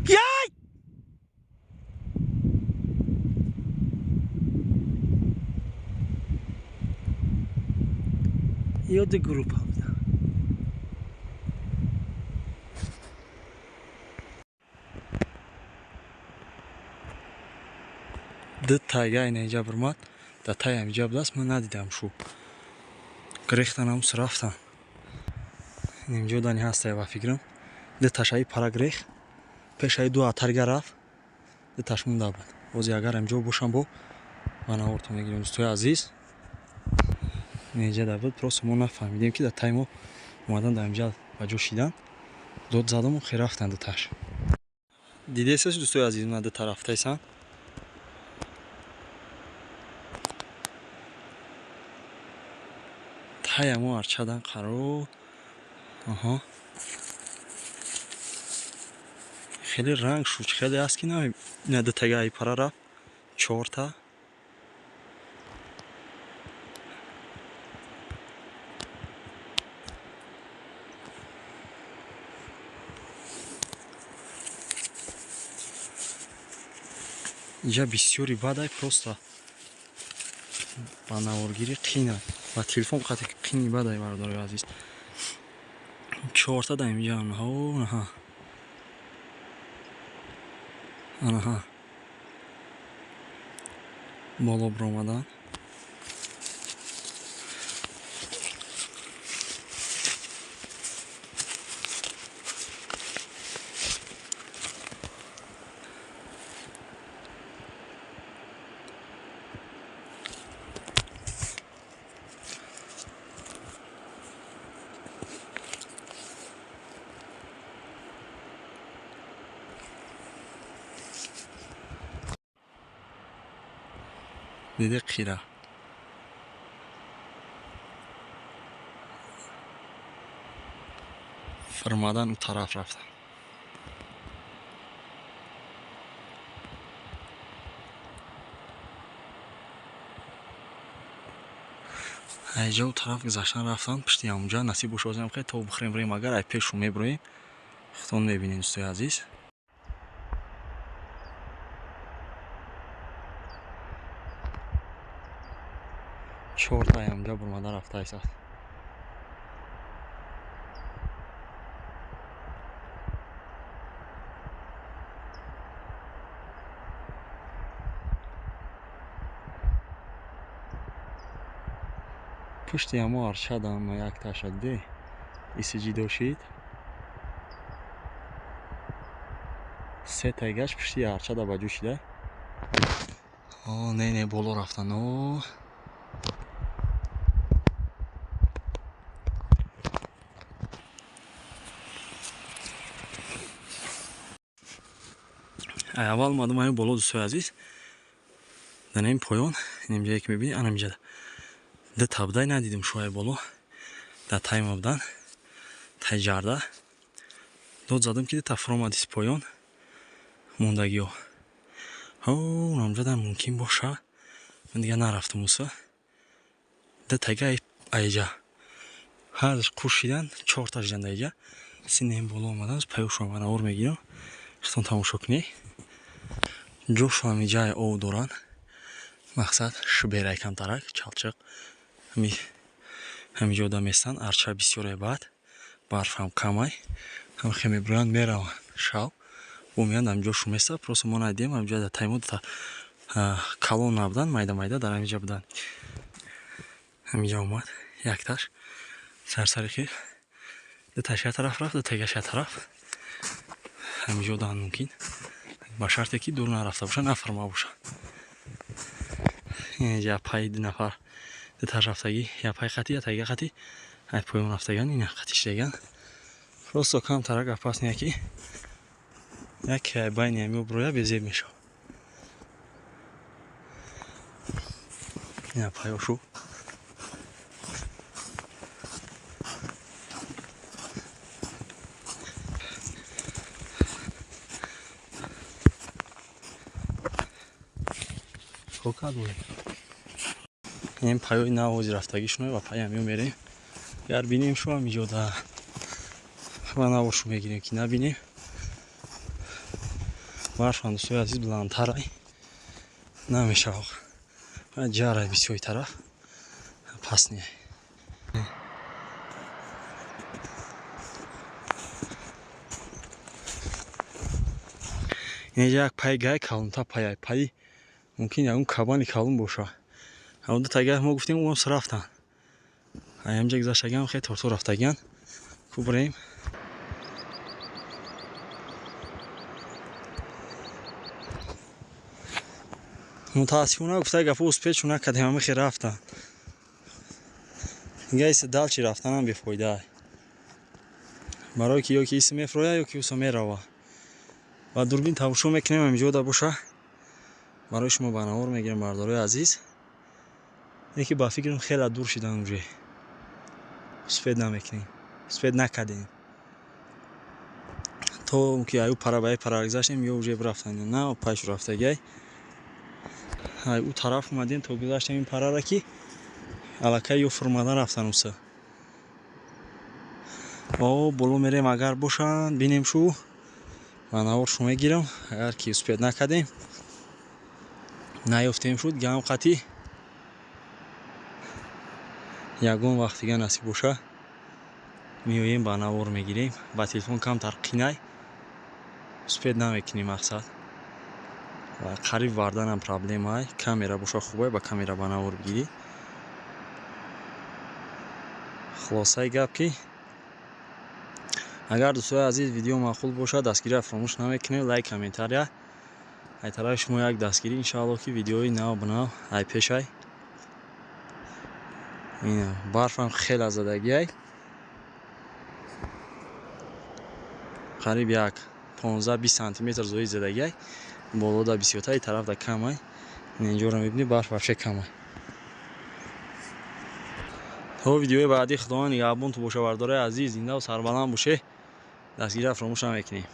Яй! Ё ду группа буда. Ду тайга ина инҷа бурмад, да тай ҳаминҷа будааст, ман надидам шу. Грехтанам рафтам. Инҷо дани ҳастай ба фикрам. Ду ташаи пара грех, пешаи ду атарга рафт, ду таш монда буд. Бози агар ҳаминҷо бошам бо ман аворто мегирем, дӯстои азиз. Инҷа да буд, просто мо нафаҳмидем ки да тай мо омадан дар инҷа ба ҷо шидан. Дод задаму хе рафтан ду таш. Дидесаш дӯстои азиз, на ду та рафтайсан. Таямо арчадан қарор. Аҳа. Хеле ранг шуд, хеле аст ки на ду тага ай пара рафт, чорта. Инҷа бисёри бадай просто ба наворгирӣ қина. Ба телефон қати қини бадай, бародарои азиз. Чорта да инҷа аҳа. Аҳа. Боло биромадан. Диде қира. Фирмадан у тараф рафтам. Айҷа у тараф гузаштан рафтан, пишти ҳамунҷа насиб боша озам хе то бихӯрем бирем, агар ай пешу меброем, худтон мебинем, дӯстои азиз. Чорта ҳамҷа бурмада рафтаист. Пушти ҳамо арчадан якташа де исиҷи дошид. Се тайгаш пушти арчада ба ҷӯ шида. О, не, не, боло рафтан. О. Аввал омадам ҳамин боло, дӯстои азиз. Дар ҳамин поён, инҷое ки мебинед, ана инҷа ду та будай надидем шуай боло. Дар тайма будан, тай ҷарда. Дод задам ки ду та фуромадис поён мондагиҳо. Ҳо, ҳамҷода мумкин боша. Ман дигар нарафтам уса. Ду тага айҷа. Ҳардаш қуш шидан, чорта шидан дар иҷа. Синем боло омадан, паёшо навор мегирам. Худтон тамошо кунед. Ҷошо ҳамиҷае об доранд. Мақсад шуберай камтарак, чалчиқ. Ҳамиҷо одам местанд, арча бисёре бад, барф ҳам камай. Ҳам хе мебироянд, мераванд шав. Бо меянд ҳамиҷо шу места, просто мо надидем, ҳамиҷо дар таймо дута калон набуданд, майда майда дар ҳамиҷа буданд. Ҳамиҷа омад якташ сарсари хел. Дуташ як тараф рафт, дутагаш як тараф. Ҳамиҷо дан мумкин. Ба шарте ки дур нарафта бошанд, нафарма бошанд. Инҷа пай ду нафар дуташ рафтагӣ, як пай қати, як тага қати, ай поён рафтаган, ина қати шидаган. Просто камтарак опас не ки як байни ҳамиё бироя безеб мешавад. Ина паёшу. Ин паёи навози рафтагишоне ва пай ҳамиё мерем. Агар бинем шу ҳамиҷо да ва наворшу мегирем, ки набинем. Барфам дӯстои азиз баландтарай намешава. Ҷарай бисёри тараф паст не. Инҷа як пай гай калонта паяй. Паи мумкин ягон кабани калон боша. Ҳамон ду тага мо гуфтем онс рафтан. Ҳамҷа гузаштагиам хеле тортор рафтагиан. Ку бирем. Мутаассифона гуфта гапо успешу накардем, ҳама хел рафтан. Дига иса далчи рафтанам бефоида. Барое ки ё ки иса мефроя, ё ки уса мерава. Ва дурбин тамошо мекунем ҳаминҷода боша. Барои шумо ба навор мегирем бардорои азиз. Яке ба фикрам хеле дур шидан уже. Успед намекунем. Успед накардем. То ки аю пара ба пара гузаштем, ё уже рафтан. На, пайш рафтагай. Ай у тараф омадем то гузаштем ин парара ки аллакай ё фурмадан рафтан уса. О, боло мерем агар бошанд, бинем шу. Ва наворшу мегирам, агар ки успед накардем. Наёфтем шуд, гам қатӣ. Ягон вақт дига насиб боша меоем ба навор мегирем. Ба телефон камтар қинай. Успед намекунем мақсад. Ва қариб варданам проблемай. Камера боша хубай, ба камера ба навор бигирӣ. Хулосаи гап ки агар дӯстои азиз видео маъқул бошад, дастгириро фаромӯш намекунед, лайк, комментария. Ай тарафи шумо як дастгирӣ, иншааллоҳ ки видеои нав ба нав ай пешай. Ина барфам хеле задагиай. Қариб як 15-20 сантиметр зоид задагиай. Болода бисёртар, тарафда камай. Инҷоро мебинӣ барф вообще камай. То видеои баъдӣ Худованд нигаҳбонту боша бардораи азиз, зинда ва сарбаланд боше. Дастгириро фаромӯш намекунем.